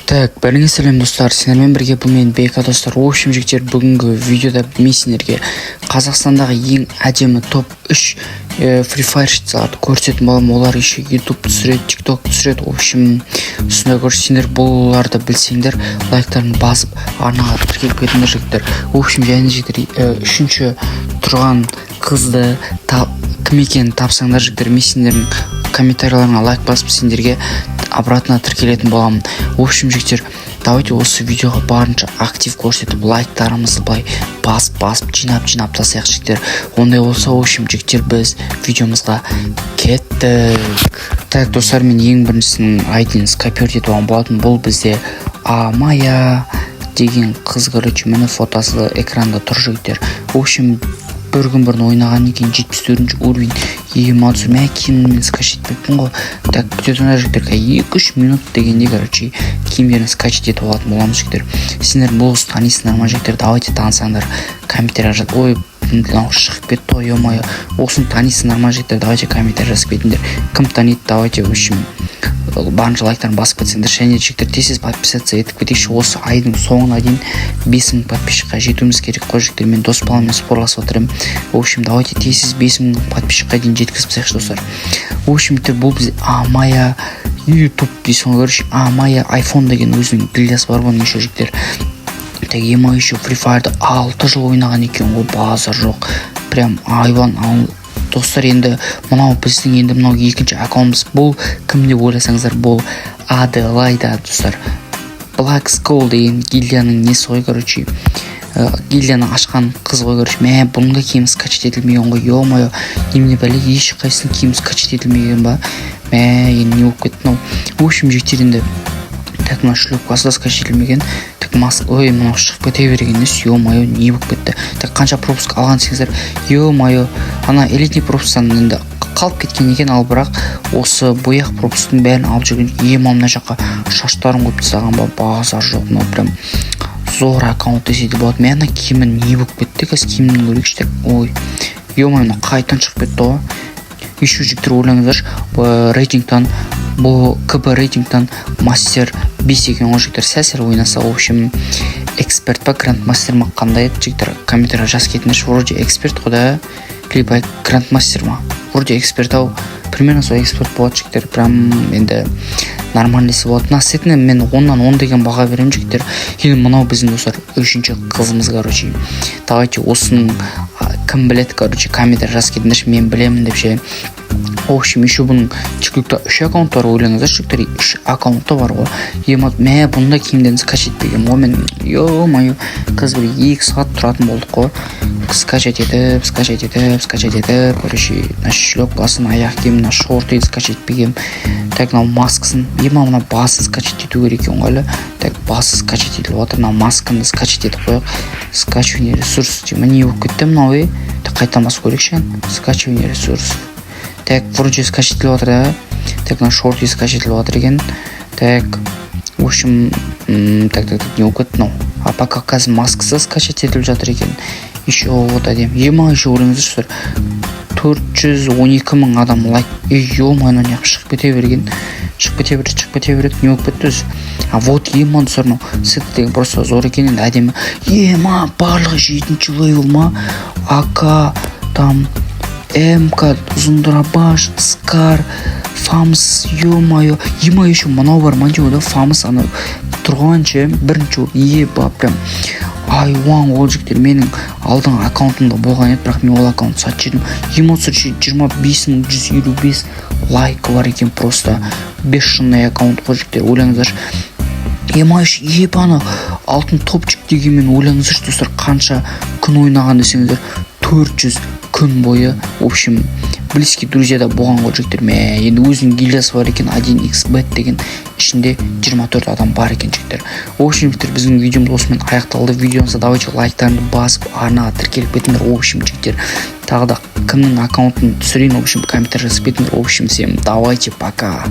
Так, бәріңе сәлем, достар! Сендермен бірге бұл мен, Бека, достар. В общем, жігіттер, бүгінгі видеода мен сендерге Қазақстандағы ең әдемі топ 3 Free Fire'шыларды көрсететін боламын. Олар еще YouTube түсіреді, TikTok түсіреді. В общем, сондай. Короче, сендер бұларды білсеңдер, лайктарын басып, арнаға тіркеліп кетіңдер, жігіттер. В общем, және, жігіттер, үшінші тұрған қызды кім екенін тапсаңдар, жігіттер, мен сендердің комментарийларыңа лайк басып, сендерге обратно тіркелетін боламын. В общем, жігіттер, давайте осы видеоға барынша актив көрсетіп, лайктарымызды былай басып басып, жинап жинап тастайық, жігіттер. Ондай болса, в общем, жігіттер, біз видеомызға кеттік. Так, достар, мен ең біріншісінің айдин скопировать етіп алған болатын. Бұл бізде Амая деген қыз. Короче, міне, фотосы экранда тұр, жігіттер. В общем, бір күн бұрын ойнаған екен, 74-уровень. Ема, мә, киімін мен скачать етпеппін ғой. Так, күте тұрыңдар, жігіттер, 2-3 минут дегенде, короче, киімдерін скачать етіп алатын боламыз. Жігіттер, сендер бұл қызды танисыңдар ма, жігіттер? Давайте, танысаңдар, комментарий жаз. Ой, мынау шығып кетті ғой, ё-моё. Осыны танисыңдар ма, жігіттер? Давайте, комментарий жазып кетіңдер, кім таниды. Давайте, в общем, барынша лайктарын басып кетсеңдер. Және, жігіттер, тез тез подписаться етіп кетейікші. Осы айдың соңына дейін 5000 подписчикқа жетуіміз керек қой, жігіттер. Мен дос баламмен спорласып отырмын. В общем, давайте тез тез 5000 подписчикқа дейін жеткізіп тастайықшы, достар. В общем, бұл бізде Амая Ютуб дейсің ғой. Короче, Амая Айфон деген өзінің гильдиясы бар бұның еще, жігіттер. Так, ема, еще Free Fire'ды 6 жыл ойнаған екен ғой, базар жоқ, прям айван. Ал, достар, енді мынау біздің, енді мынау екінші аккаунтымыз. Бұл кім деп ойласаңыздар, бұл Аделайда, достар. Black Skull деген гильдияның несі ғой, короче, гильдияны ашқан қыз ғой. Короче, мә, бұның да киімі скачать етілмеген ғой, ё-моё. Немене, бәле, ешқайсысының киімі скачать етілмеген ба? Мә, енді не болып кетті мынау? В общем, жігіттер, енді, так, мына шлепкасы да скачать етілмеген. Так, мас, ой, мынау шығып кете берген емес, ё-моё, не болып кетті? Так, қанша пропуск алған десеңіздер, ё-моё, ана элитный пропусктан енді қалып кеткен екен. Ал бірақ осы бояқ пропусктың бәрін алып жүрген. Ема, мына жаққа шаштарын қойып тастаған ба? Базар жоқ, мынау прям зор аккаунт десе де болады. Мә, ана киімі не болып кетті? Қазір киімін көрейікші. Так, ой, ё-моё, мынау қайтадан шығып кетті ғой. Еще, жігіттер, ойлаңыздаршы, рейтингтан, бұл КБ рейтингтан мастер 5 екен ғой, жігіттер. Сәл сәл ойнаса, в общем, эксперт па, гранд мастер ма, қандай еді, жігіттер? Комментарий жазып кетіңдерші. Вроде эксперт қой да, либо гранд мастер ма? Вроде эксперт ау, примерно сол эксперт болады, жігіттер. Прям енді нормальный болады. Мына сетіне мен 10-нан 10 деген баға беремін, жігіттер. Енді мынау біздің, достар, үшінші қызымыз. Короче, давайте осының кім біледі, короче, комментарий жазып кетіңдерші, мен білемін деп ше. В общем, еще бұның ТикТокта үш аккаунт бар, ойлаңыздаршы, жігіттер, үш аккаунты бар ғой. Ема, мә, бұның да киімдерін скачать етпеген ғой мен, ё-моё. Қазір бір 2 сағат тұратын болдық қой, скачать етіп, скачать етіп, скачать етіп. Короче, мына шлепкасын, аяқ киімін, мына шорты скачать етпегенмін. Так, мынау маскасын, ема, мына басын скачать ету керек екен ғой әлі. Так, басы скачать етіліп жатыр. Мына масканы скачать етіп қояйық. Скачивание ресурс деймін. Не болып кетті мынау, ей? Так, қайтадан басып көрейікші. Скачивание ресурсов. Так, вроде скачать етіліп жатыр да. Так, мына шорты скачать етіліп жатыр екен. Так, в общем, так, так, так, не болып кетті мынау? А пока қазір маскасы скачать етіліп жатыр екен. Еще вот әдемі. Ема, еще ойлаңыздаршы, 412 000 адам лайк. Ей, ё-моё, мынау неғып шығып кете берген? Шығып кете береді, шығып кете береді. Не болып кетті өзі? А, вот, ема, достар, мынау сет деген просто зор екен енді, әдемі. Ема, барлығы жетінші левел ма? АК там, МК, ұзын дробаш, скар, фамс, ё-моё. Ема, еще мынау бар ма да, фамс, анау тұрған ше, бірінші болып. Еба, прям айуан ол, жігіттер. Менің алдыңғы аккаунтымда болған еді, бірақ мен ол аккаунтты сатып жібердім. Эмоция 25 155 лайкі бар екен, просто бешеный аккаунт қой, жігіттер, ойлаңыздаршы. Ема, еб, ана алтын топчик дегенмен, ойлаңыздаршы, достар, қанша күн ойнаған десеңіздер, 400 күн бойы. В общем, близкий друзьяда болған ғой, жігіттер. Мә, енді өзінің гильдиясы бар екен, 1xbet деген, ішінде 24 адам бар екен, жігіттер. В общем, жігіттер, біздің видеомыз осымен аяқталды. Видеомызға давайте лайктарыңды басып, арнаға тіркеліп кетіңдер. В общем, жігіттер, тағы да кімнің аккаунтын түсірейін, в общем, комментарий жазып кетіңдер. В общем, всем давайте, пока.